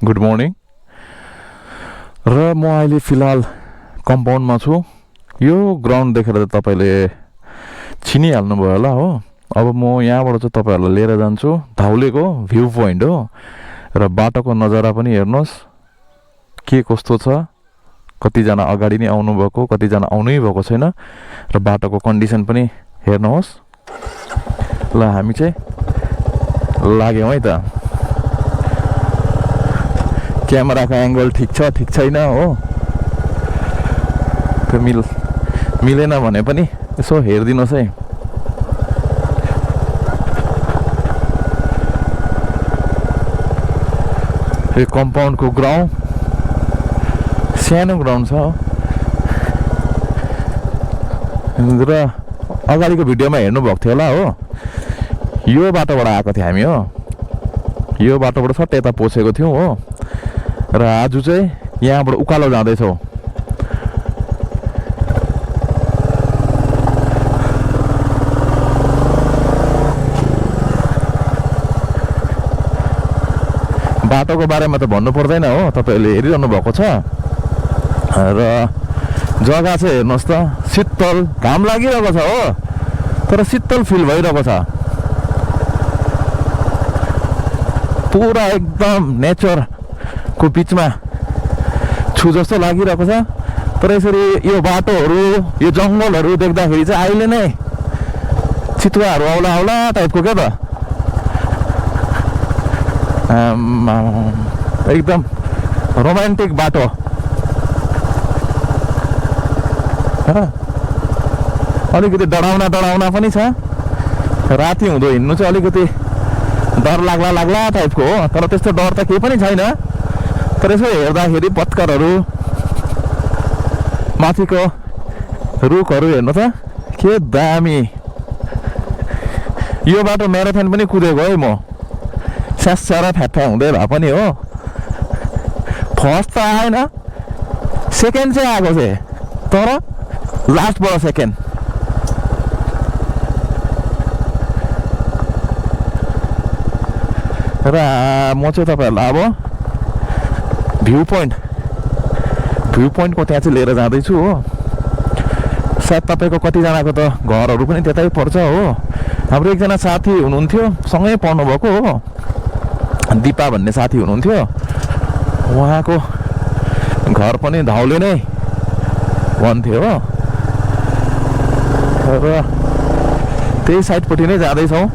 Good morning. र म अहिले फिलहाल कम्पाउन्डमा छु। यो ग्राउन्ड देखेर त तपाईँले चिनिहाल्नुभयो होला हो। अब म यहाँबाट चाहिँ तपाईँहरूलाई लिएर जान्छु धाउलेको भ्यू पोइन्ट हो। र बाटोको नजारा पनि हेर्नुहोस् के कस्तो छ। कतिजना अगाडि नै आउनुभएको, कतिजना आउनै भएको छैन। र बाटोको कन्डिसन पनि हेर्नुहोस्। ल हामी चाहिँ लाग्यौँ है त। क्यामेराको एङ्गल ठिक छ ठिक छैन हो, त्यो मिलेन भने पनि यसो हेरिदिनुहोस् है। यो कम्पाउन्डको ग्राउन्ड सानो ग्राउन्ड छ र अगाडिको भिडियोमा हेर्नुभएको थियो होला हो। यो बाटोबाट आएको थियो हामी हो, यो बाटोबाट सट्टै यता पसेको थियौँ हो। र आज चाहिँ यहाँबाट उकालो जाँदैछौँ। बाटोको बारेमा त भन्नु पर्दैन हो, तपाईँहरूले हेरिरहनु भएको छ। र जग्गा चाहिँ हेर्नुहोस् त, शीतल, घाम लागिरहेको छ हो तर शीतल फिल भइरहेको छ। पुरा एकदम नेचरको बिचमा छु जस्तो लागिरहेको छ। तर यसरी यो बाटोहरू, यो जङ्गलहरू देख्दाखेरि चाहिँ अहिले नै चितुवाहरू आउला आउला टाइपको क्या त। एकदम रोमान्टिक बाटो। अलिकति डराउना पनि छ। राति हुँदो हिँड्नु चाहिँ अलिकति डर लाग्ला टाइपको हो, तर त्यस्तो डर त केही पनि छैन। तर यसो हेर्दाखेरि पत्करहरू, माथिको रुखहरू हेर्नु त के दामी। यो बाटो म्याराथन पनि कुदेको है म, स्यास्यारा फ्याट्फा हुँदै भए पनि हो। फर्स्ट त आएन, सेकेन्ड चाहिँ आएको चाहिँ, तर लास्टबाट सेकेन्ड। र म चाहिँ तपाईँहरूलाई अब भ्यू पोइन्टको त्यहाँ चाहिँ लिएर जाँदैछु हो। सायद तपाईँको कतिजनाको त घरहरू पनि त्यतै पर्छ हो। हाम्रो एकजना साथी हुनुहुन्थ्यो, सँगै पढ्नुभएको हो, दिपा भन्ने साथी हुनुहुन्थ्यो। उहाँको घर पनि धाउले नै भन्थ्यो हो। र त्यही साइडपट्टि नै जाँदैछौँ।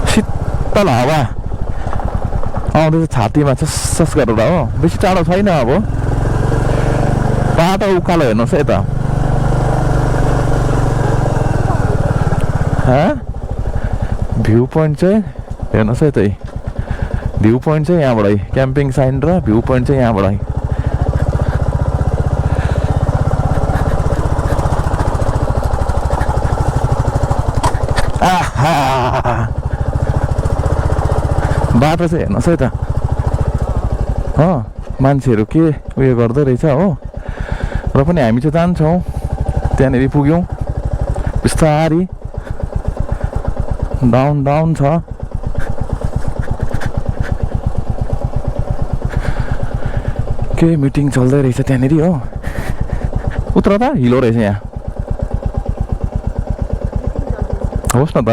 शीतल हावा आउँदैछ छातीमा चस गरेर हो। बेसी टाढो छैन अब। बाटो उकालो हेर्नुहोस् है त। भ्यू पोइन्ट चाहिँ हेर्नुहोस् है त। भ्यू पोइन्ट चाहिँ यहाँबाटै, क्याम्पिङ साइन र भ्यू पोइन्ट चाहिँ यहाँबाटै। बाटो चाहिँ हेर्नुहोस् है त। मान्छेहरू के उयो गर्दै रहेछ हो। र पनि हामी चाहिँ जान्छौँ, त्यहाँनिर पुग्यौँ बिस्तारी। डाउन छ। के मिटिङ चल्दै रहेछ त्यहाँनिर हो। उत्र त, हिलो रहेछ यहाँ। होस् न त।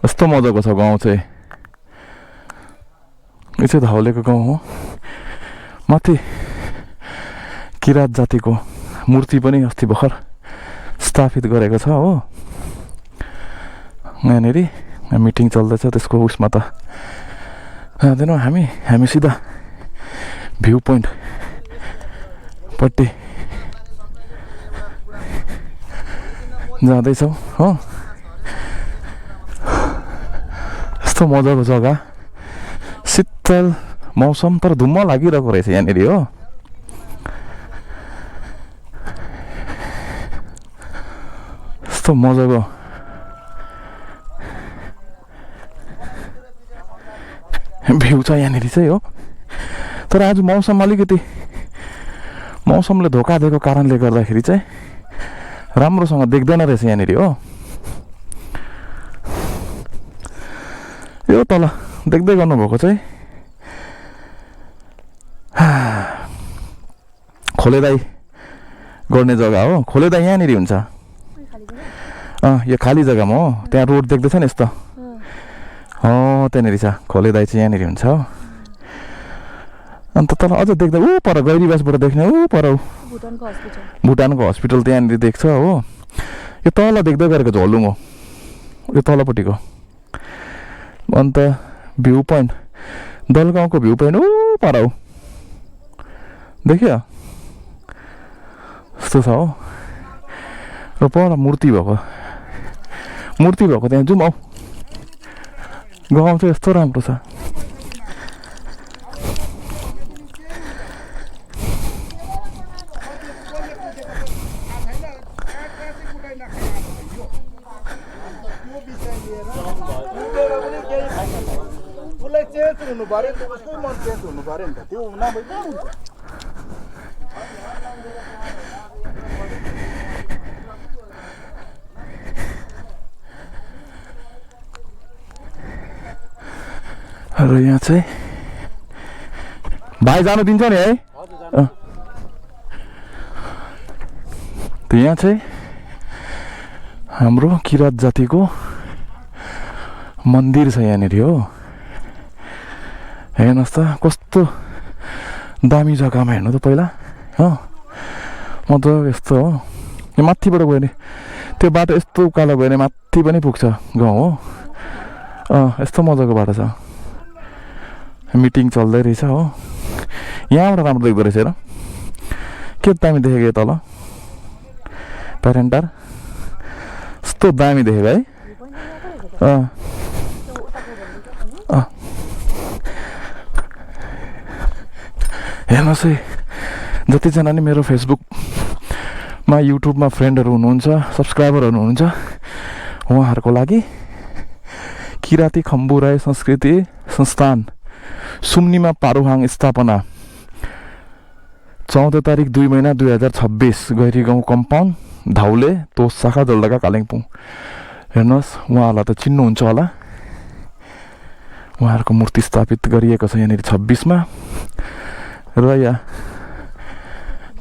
कस्तो मजाको छ गाउँ चाहिँ। यो चाहिँ धाउलेको गाउँ हो। माथि किरात जातिको मूर्ति पनि अस्ति भर्खर स्थापित गरेको छ हो। यहाँनिर मिटिङ चल्दैछ, त्यसको उसमा त जाँदैनौँ हामी सिधा भ्यू पोइन्ट पट्टि जाँदैछौँ हो। यस्तो मजाको जग्गा, शीतल मौसम, तर धुम्म लागिरहेको रहेछ यहाँनिर हो। यस्तो मजाको भ्यू छ यहाँनिर चाहिँ हो। तर आज मौसम अलिकति मौसमले धोका दिएको कारणले गर्दाखेरि चाहिँ राम्रोसँग देख्दैन रहेछ यहाँनिर हो। यो तल देख्दै गर्नुभएको चाहिँ खोलेदाई गर्ने जग्गा हो। खोलेदाई यहाँनिर हुन्छ। यो खाली जग्गामा हो, त्यहाँ रोड देख्दैछ नि यस्तो हो, त्यहाँनिर छ खोलेदाई चाहिँ यहाँनिर हुन्छ हो। अन्त तल अझ देख्दा ऊ पर गैरीबासबाट देख्ने ऊ पर भुटानको हस्पिटल त्यहाँनिर देख्छ हो। यो तल देख्दै गरेको झोलुङ हो, यो तलपट्टिको। अन्त भ्यू पोइन्ट दलगाउँको भ्यू पोइन्ट ऊ पर हो, देखियो यस्तो छ हो। र पर मूर्ति भएको त्यहाँ जाउँ। गाउँ चाहिँ यस्तो राम्रो छ। र यहाँ चाहिँ भाइ जानु दिन्छ नि है। त यहाँ चाहिँ हाम्रो किरात जातिको मन्दिर छ यहाँनिर हो। हेर्नुहोस् त कस्तो दामी जग्गामा, हेर्नु त पहिला हो। मतलब यस्तो हो, यो माथिबाट गयो भने त्यो बाटो यस्तो उकालो गयो भने माथि पनि पुग्छ गाउँ हो। यस्तो मजाको बाटो छ। मिटिङ चल्दै रहेछ हो। यहाँबाट राम्रो देख्दो रहेछ र, के दामी देखेको यो तल प्यारेन्टार, यस्तो दामी देखेको है। हेर्नुहोस् है, जतिजना नि मेरो फेसबुकमा युट्युबमा फ्रेन्डहरू हुनुहुन्छ, सब्सक्राइबरहरू हुनुहुन्छ, उहाँहरूको लागि किराती खम्बु राई संस्कृति संस्थान सुम्निमा पारुहाङ स्थापना 14 तारिक 2 महिना 2026 गैरी गाउँ कम्पाउन्ड धाउले तोस शाखा जलढका कालिम्पोङ। हेर्नुहोस्, उहाँहरूलाई त चिन्नुहुन्छ होला। उहाँहरूको मूर्ति स्थापित गरिएको छ यहाँनिर 26 मा। र यहाँ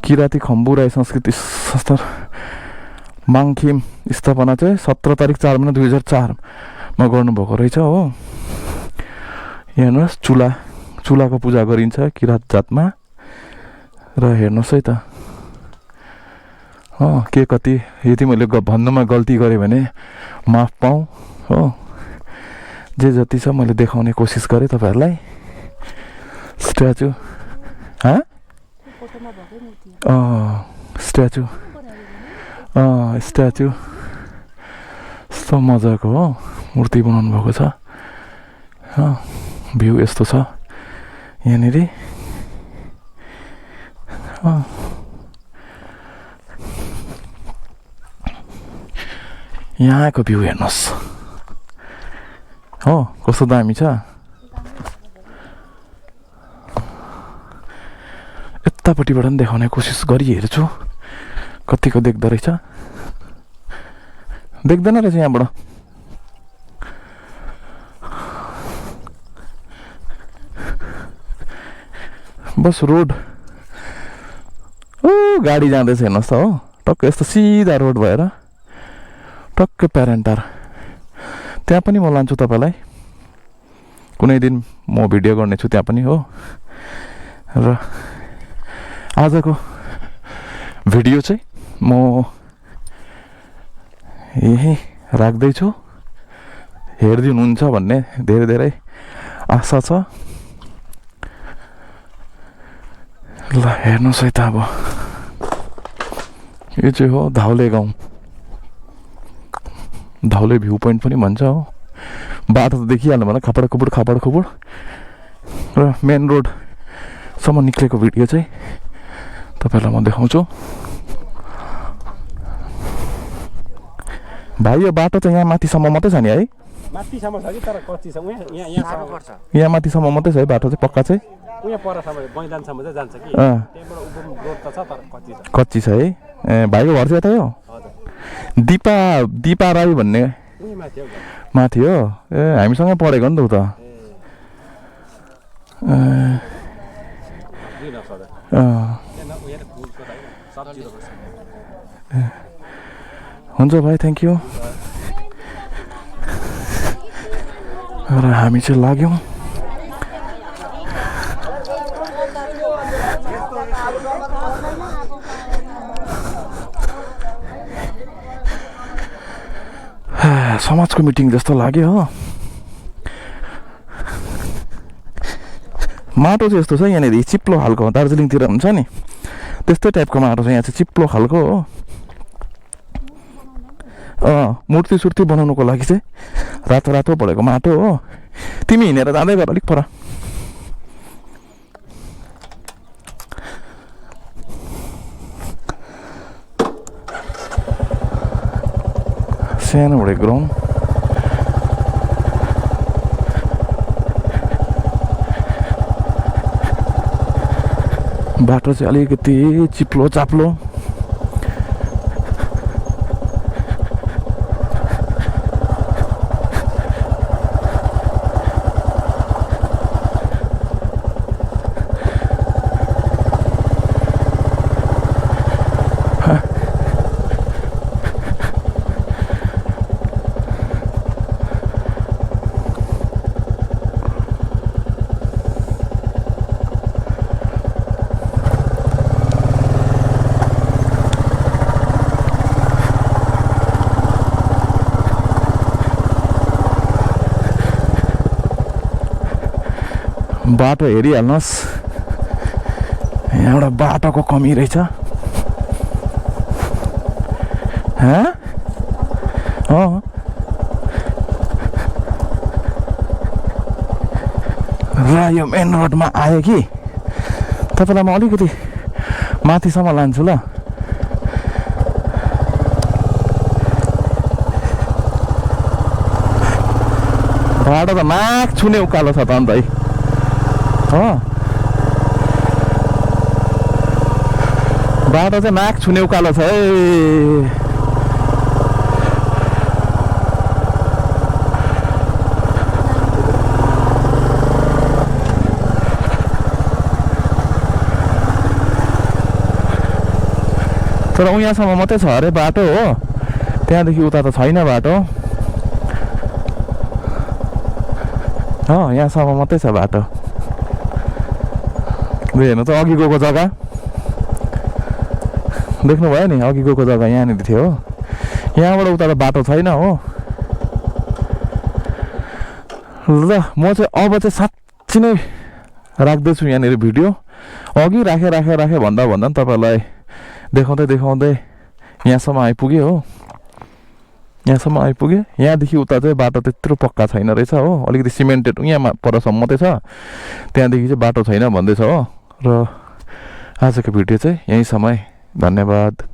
किराती खम्बु राई संस्कृति संस्था माङखिम स्थापना चाहिँ 17 तारिक 4 महिना 2004 मा गर्नुभएको रहेछ हो। हेर्नुहोस्, चुलाको पूजा गरिन्छ किरात जातमा। र हेर्नुहोस् है त के कति, यदि मैले भन्नुमा गल्ती गरेँ भने माफ पाऊँ हो। जे जति छ मैले देखाउने कोसिस गरेँ तपाईँहरूलाई। स्ट्याचु स्ट्याचु यस्तो मजाको हो, मूर्ति बनाउनु भएको छ। भ्यू यस्तो छ यहाँनिर। यहाँको भ्यू हेर्नुहोस् हो, कस्तो दामी छ। यतापट्टिबाट पनि देखाउने कोसिस गरिहेर्छु कतिको देख्दो रहेछ। देख्दैन रहेछ यहाँबाट। बस रोड गाडी जाँदैछ हेर्नुहोस् त हो। टक्क यस्तो सिधा रोड भएर टक्क प्यारेन्टार। त्यहाँ पनि म लान्छु तपाईँलाई, कुनै दिन म भिडियो गर्नेछु त्यहाँ पनि हो। र आजको भिडियो चाहिँ म यही राख्दैछु। हेरिदिनुहुन्छ भन्ने धेरै धेरै आशा छ। ल हेर्नुहोस् है त अब यो चाहिँ हो धाउले गाउँ, धाउले भ्यू पोइन्ट पनि भन्छ हो। बाटो त देखिहाल्नु भएन, खपड खुपुड र मेन रोडसम्म निक्लेको भिडियो चाहिँ तपाईँहरूलाई म देखाउँछु। भाइ यो बाटो चाहिँ यहाँ माथिसम्म मात्रै छ नि है? माथिसम्म छ कि तर कच्ची छ। यहाँ पर्छ, यहाँ माथिसम्म मात्रै छ है बाटो चाहिँ, पक्का चाहिँ? उहाँ परसम्म मैदानसम्म चाहिँ जान्छ कि, त्यहाँबाट उप रोड त छ तर कच्ची छ। कच्ची छ है? ए भाइको घर चाहिँ यतै हो? दिपा राई भन्ने माथि हो? ए हामीसँगै पढेको नि त उ त। हुन्छ भाइ, थ्याङ्क यू। र हामी चाहिँ लाग्यौँ समाजको मिटिङ जस्तो लाग्यो हो। माटो चाहिँ यस्तो छ यहाँनिर, चिप्लो खालको, दार्जिलिङतिर हुन्छ नि त्यस्तै टाइपको माटो छ यहाँ चाहिँ, चिप्लो खालको हो। मूर्ति सुर्ती बनाउनुको लागि चाहिँ रातो परेको माटो हो। तिमी हिँडेर जाँदै गर अलिक पर। सानो बडे ग्राउन्ड, बाटो चाहिँ अलिकति चिप्लो चाप्लो। बाटो हेरिहाल्नुहोस्, यहाँ एउटा बाटोको कमी रहेछ। र यो मेन रोडमा आयो कि तपाईँलाई म अलिकति माथिसम्म लान्छु ल। बाटो त नाक छुने उकालो छ त अन्त है। बाटो चाहिँ नाक छुने उकालो छ है। तर उहाँसम्म मात्रै छ अरे बाटो हो, त्यहाँदेखि उता त छैन बाटो। यहाँसम्म मात्रै छ बाटो। हेर्नु त अघि गएको जग्गा देख्नुभयो नि, अघि गएको जग्गा यहाँनिर थियो हो। यहाँबाट उता त बाटो छैन हो। ल म चाहिँ अब चाहिँ साँच्ची नै राख्दैछु यहाँनिर भिडियो। अघि राखेँ भन्दा नि तपाईँहरूलाई देखाउँदै यहाँसम्म आइपुगेँ हो। यहाँसम्म आइपुगेँ। यहाँदेखि उता चाहिँ बाटो त्यत्रो पक्का छैन रहेछ हो, अलिकति सिमेन्टेड यहाँ परसम्म मात्रै छ, त्यहाँदेखि चाहिँ बाटो छैन भन्दैछ हो। र आजको भिडियो चाहिँ यहीँसम्म। धन्यवाद।